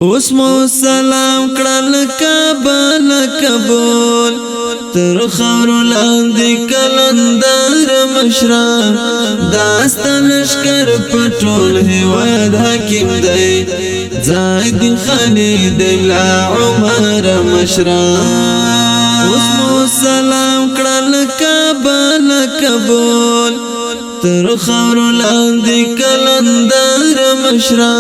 اوس مو سلام کړل کابل کبول، تر خاورو لاندې کلندر مشرا، داست لشکر په ټول هیواد حاکم دی، ځای دی خالي دی لا عمر مشرا. اوس مو سلام کړل کابل کبول، تر خاورو لاندې کلندر مشرا،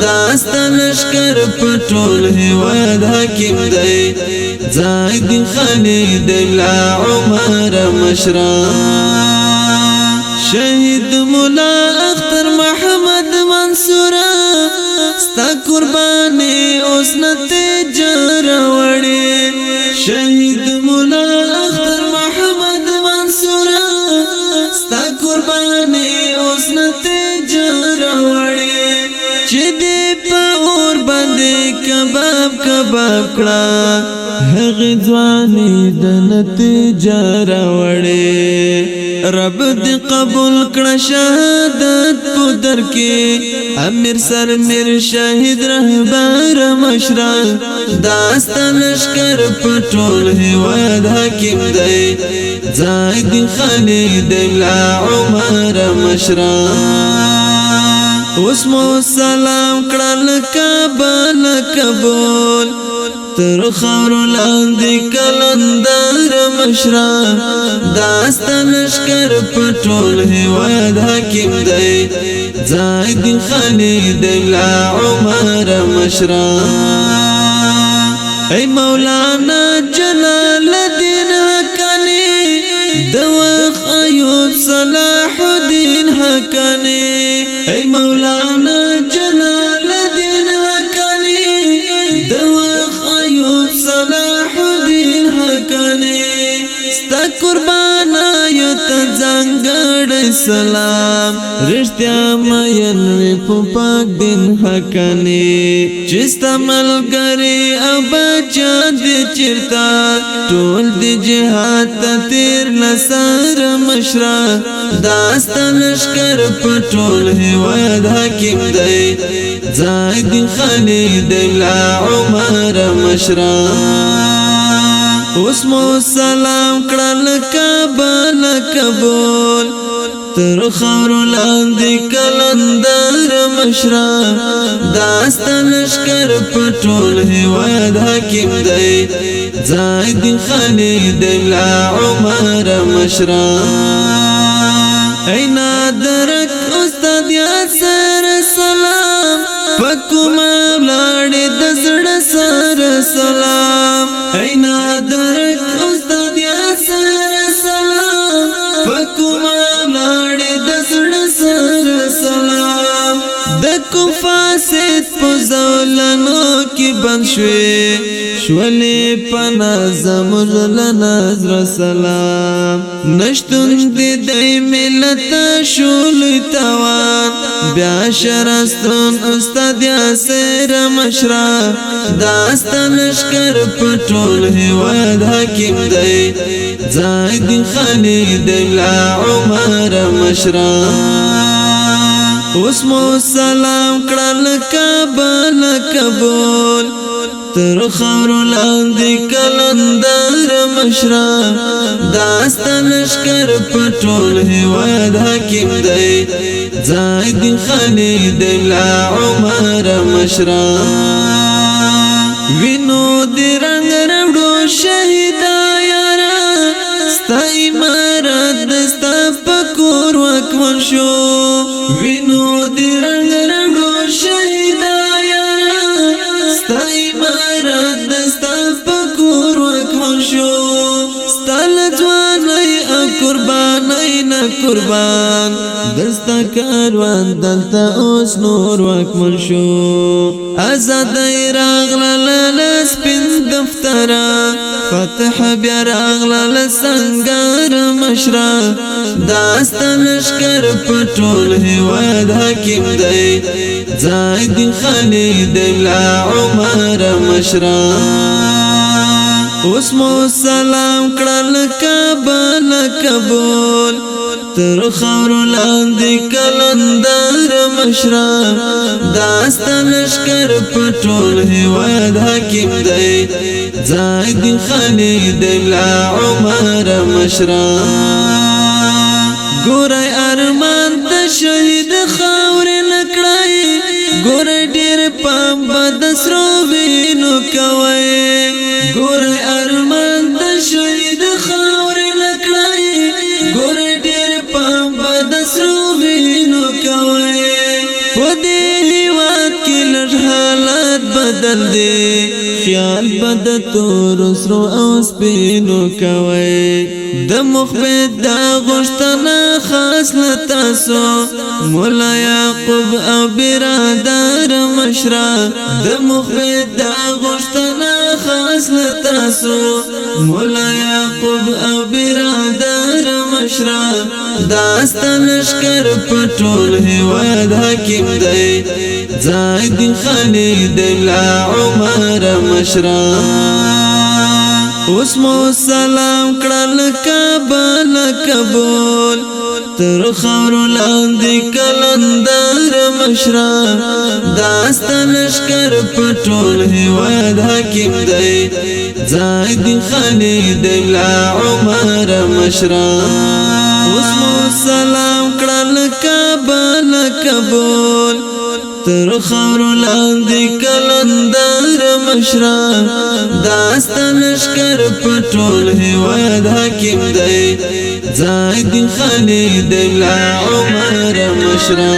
داست لشکر په ټول هیواد حاکم دی، ځای دی خالي دی لا عمر مشرا. شهید مولا اختر محمد منصور، ستا قرباني اوس نتیجه راوړي. شهید مولا اختر محمد منصور، ستا قرباني اوس نتیجه راوړي، چې دې په اور باندې کباب کباب کړه، هغه ځواني د نتیجه راوړي. رب دې قبول کړه شهادت په در کې، امیر سر میر شهید رهبر مشرا، داست لشکر په ټول هیواد حاکم دی، ځای دی خالي دی لا عمر مشرا. اوس مو سلام کړل کابل کبول، تر خاورو لاندې کلندر مشرا، داست لشکر په ټول هیواد حاکم دی، ځای دی خالي دی لا عمر مشرا. ای مولانا جلال الدین حقانی، د وخت ایوب صلاح الدین حقانی، ای مولانا جلال الدین حقانی، د وخت ایوب صلاح الدین حقانی، ستا قربان یو ته ځانګړی سلام، رښتیا مین وي په پاک دین حقانی، چې ستا ملګری او بچیان دې چېرته، ټول دې جهاد ته تېر لسر مشره، دا ستا لښکر په ټول هیواد حاکم دی، ځای دی خالي دی لا عمر مشره. اوس مو سلام کړل کابل کبول، تر خاورو لاندې کلندر مشرا، داست لشکر په ټول هیواد حاکم دی، ځای دی خالي دی لا عمر مشرا. اینا درک استاد یاسر سلام، پکوما لاړې د زړه سره سلام. اینا درک استاد یاسر سلام، پکوما لاړې د زړه سره سلام. د کوفاسد په زولنو کې بند شوې، شولې پنا زموږ له نظر سلام. نشتون دې دی ملت شول توان، بیا شرستون استاد یاسر مشرا، داست لشکر په ټول هیواد حاکم دی، ځای دی خالي دی لا عمر مشرا. اوس مو سلام کړل کابل کبول، تر خاورو لاندې کلندر مشرا، داست لشکر په ټول هیواد حاکم دی، ځای دی خالي دی لا عمر مشرا. وینو دی رنگ راوړو شهیدا یارا، ستا امارت ستا په کور واکمن شو. وینو دی رنگ راوړو شهیدا یارا، ستا امارت ستا په کور واکمن شو. ستا له ځوانۍ او قربانۍ نه قربان، دستا کاروان دلته اوس نور واکمن شو. ازادۍ راغله له سپین دفتره، فتح بیا راغله له سنګر مشره، داست لشکر په ټول هیواد حاکم دی، ځای دی خالي دی لا عمر مشره. اوس مو سلام کړل کابل کبول، تر خاورو لاندې کلندر مشره، داستا لشکر په ټول هیواد حاکم دی، ځای دی خالي دی ملا عمر مشره. ګورای ارمان د شهید خاورې نکړای، ګورای ډیر پام بد سرو وینو کوي. ګورای ارمان د شهید خاورې نکړای، ګورای ډیر پام بد سرو وینو کوي. په دې هیواد کې لږ حالات بدل دي، خیال بد تور سرو او سپینو کوي. د مخبت دا غوښتنه خاص لتاسو، مولا یعقوب او برادر مشره. د مخبت دا غوښتنه خاص لتاسو، مولا یعقوب او برادر مشره، داستا لشکر په ټول هیواد حاکم دی، ځای دی خالي دی ملا عمر مشره. اوس مو سلام کړل کابل کبول، تر خاورو لاندې کلندر مشره، داستا لشکر په ټول هیواد حاکم دی، ځای دی خالي دی ملا عمر مشره. اوس مو سلام کړل کابل کبول، تر خاورو لاندې کلندر مشره، داستا لشکر په ټول هیواد حاکم دی، ځای دی خالي دی ملا عمر مشره.